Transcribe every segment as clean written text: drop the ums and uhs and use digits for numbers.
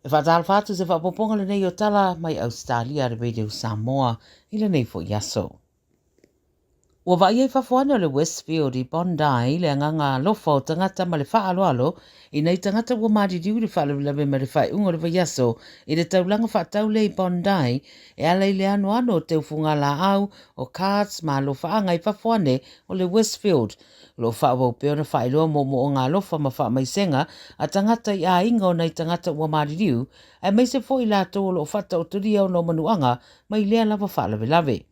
E faatalofa atu se faaopoopoga lenei o tala mai Ausetalia a le Radio Samoa i lenei foi aso. Ua vaaia i fafo ane o le Westfield i Bondi le agaga alofa o tagata ma le faaaloalo i nai tagata ua maliliu i le faalavelave mai le faaiuga o le vaiaso i le taulaga faatau lea i Bondi e ala i le anoano o teufugalaau o cards ma alofaaga i fafo ane o le Westfield. O lo o faaauau pea ona faailoa moomooga alofa ma faamaisega a tagata i aiga o nai tagata ua maliliu, aemaise foi i latou o lo o faataotolia ona o manuaga mai lea lava faalavelave.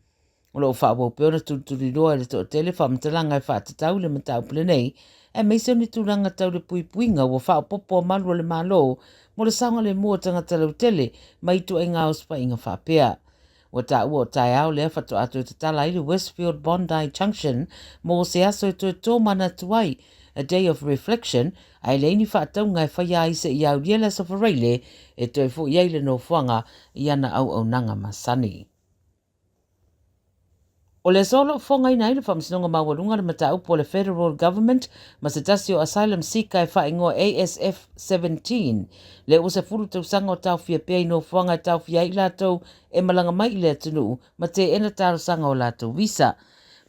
O lo o faaauau pea ona tulituliloa e le toatele faamatalaga e faatatau i le mataupu lenei, aemaise o ni tulaga tau le puipuiga ua faaopoopo a malu o le Malo mo le saogalemu o tagata lautele mai ituaiga osofaiga faapea. Ua taua o taeao lea faatoa toe tatala ai le Westfield Bondi Junction mo se aso e toe tōmanatu ai, a day of reflection, ae leai ni faatauga e faia ai seia aulia le Aso Faraile e toe foi ai le nofoaga i ana auaunaga masani. O le aso o lo o fogaina ai le Faamasinoga Maualuga le mataupu a le Federal Government ma se tasi o asylum seeker e faaigoa ASF 17, lea ua 10 tausaga o taofia pea i nofoaga e taofia ai i latou e malaga mai i le atunuu ma teena talosaga o latou visa.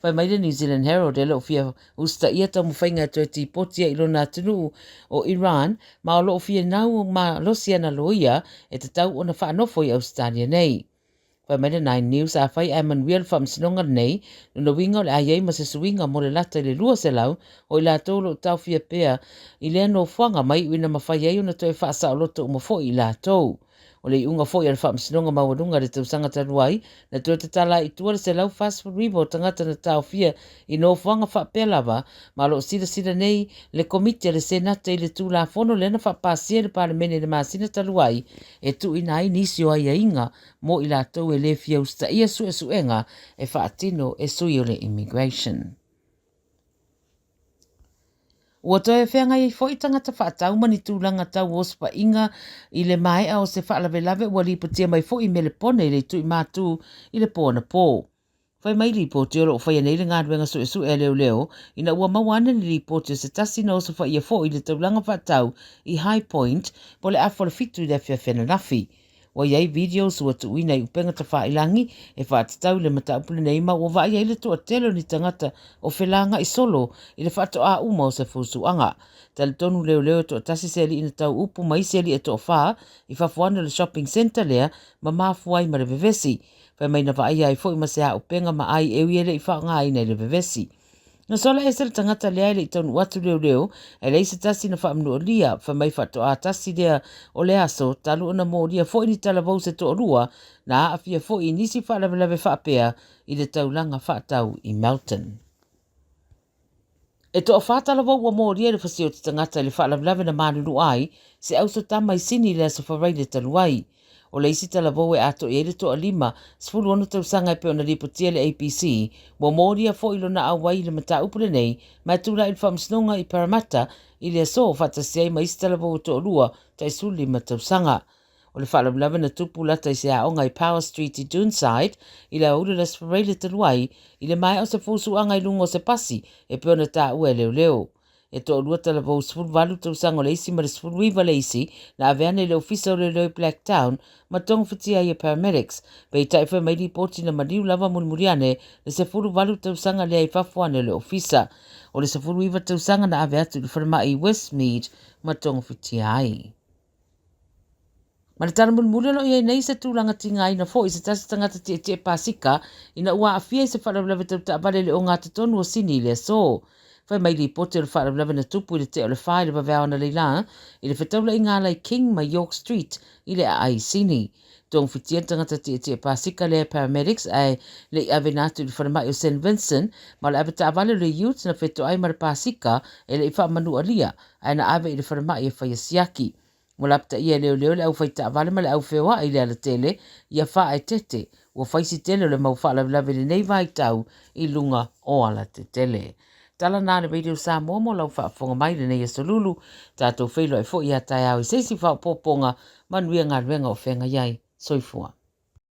Fai mai le New Zealand Herald e le o fia usitaia taumafaiga e toe tipoti ai i lona atunuu o Iran ma o lo o fia nau malosi ana loia e tatau ona faanofo i Ausetalia nei. Fai mai le Nine News, afai ae manuia le faamasinoga lenei, lona uiga o le a i ai ma se suiga mo le lata i le 200 o i latou o lo o taofia pea i lea nofoaga ma iu ina mafai ai ona toe faasaoloto uma foi i latou. O le iuga foi a le Faamasinoga Maualuga i le tausaga talu ai, na toe tatala ai i tua le 149 o tagata na taofia i nofoaga faapea lava, ma o lo o silasila nei le Komiti a le Senate i le Tulafono lea na faapasia e le Palemene i le masina talu ai e tuuina ai nisi o aiaiga mo i latou e le fia usitaia suesuega e faatino e sui o le Immigration. Ua toe feagai ai foi tagata faatau ma ni tulaga tau osofaiga i le maea o se faalavelave ua lipotia mai foi i Melepone i le Itui Matū i le po anapō. Fai mai lipoti o lo o faia nei le galuega suesue a leoleo ina ua maua ane ni lipoti o se tasi na osofaia foi i le taulaga faatau i High Point po o le afa o le 7 i le afiafi ananafi. Ua i ai videos ua tuuina i upega tafailangi e faatatau i le mataupu lenei ma ua vaai ai le toatele o ni tagata o felaga'i solo i le faatoā uma o se fusuaga. Talitonu leoleo e toatasi se alii na tau upu ma isi alii e toafa i fafo ane o le shopping centre lea ma mafua ai ma le vevesi. Fai mai na vaaia ai foi ma se auupega ma ai e ui e le i faaaogaina i le vevesi. Na sola ese le tagata lea e le i taunuu atu leoleo, ae leai se tasi na faamanualia, fai mai faatoa tasi lea o le aso talu ona molia foi ni talavou se toalua na aafia foi i nisi faalavelave faapea i le taulaga faatau i Melton. E toafa talavou ua molia i le fasioti tagata i le faalavelave na malulu ai se auso tama i Sini i le aso Faraile talu ai. O le isi talavou e ato i ai le toalima, 16 tausaga e pei ona lipotia e le ABC, ua molia foi lona auai i le mataupu lenei ma e tulai i le faamasinoga i Parramatta i le aso faatasi ai ma isi talavou e toalua tai 15 tausaga. O le faalavelave na tupu lata i se aoga i Power Street i Doonside i le aoauli o le Aso Faraile talu ai, i le maea o se fusuaga i luga o se pasi e pei ona taua e leoleo. E toalua talavou 18 tausaga o le isi ma le 19 le isi na ave ane i le ofisa o leoleo i Blacktown ma togafitia ai e paramedics. Peitai fai mai lipoti na maliu lava mulimuli ane le 18 tausaga lea i fafo ane o le ofisa. O le 19 tausaga na ave atu i le falemai i Westmead ma togafitia ai. Ma le tala mulimuli o lo o i ai nei se tulaga tigaina foi i se tasi tagata tietie pasika ina ua aafia i se faalavelave tau taavale i le ogatotonu o Sini i le aso. Fai mai lipoti o le faalavelave na tupu i le tea o le 4 i le vaveao analeila i le fetaulaiga ala i King ma York Street i le aai i Sini. Togafitia le tagata tietie pasika lea e paramedics ae le i aveina atu i le falemai o St Vincent ma o le avetaavale o le ute na fetoai ma le pasika e le i faamanualia ae na ave i le falemai e faia siaki. Ua lapataia e leoleo le aufai taavale ma le au feoai i le alatele ia faaeteete ua fai si tele o le mau faalavelave i lenei vaitau i luga o alatetele. Tala na le Radio Samoa mo lau faafofoga mai i lenei aso lulu. Tatou feiloai foi ia taeao i se isi faaopoopoga. Manuia galuega o feagai ai. Soifua.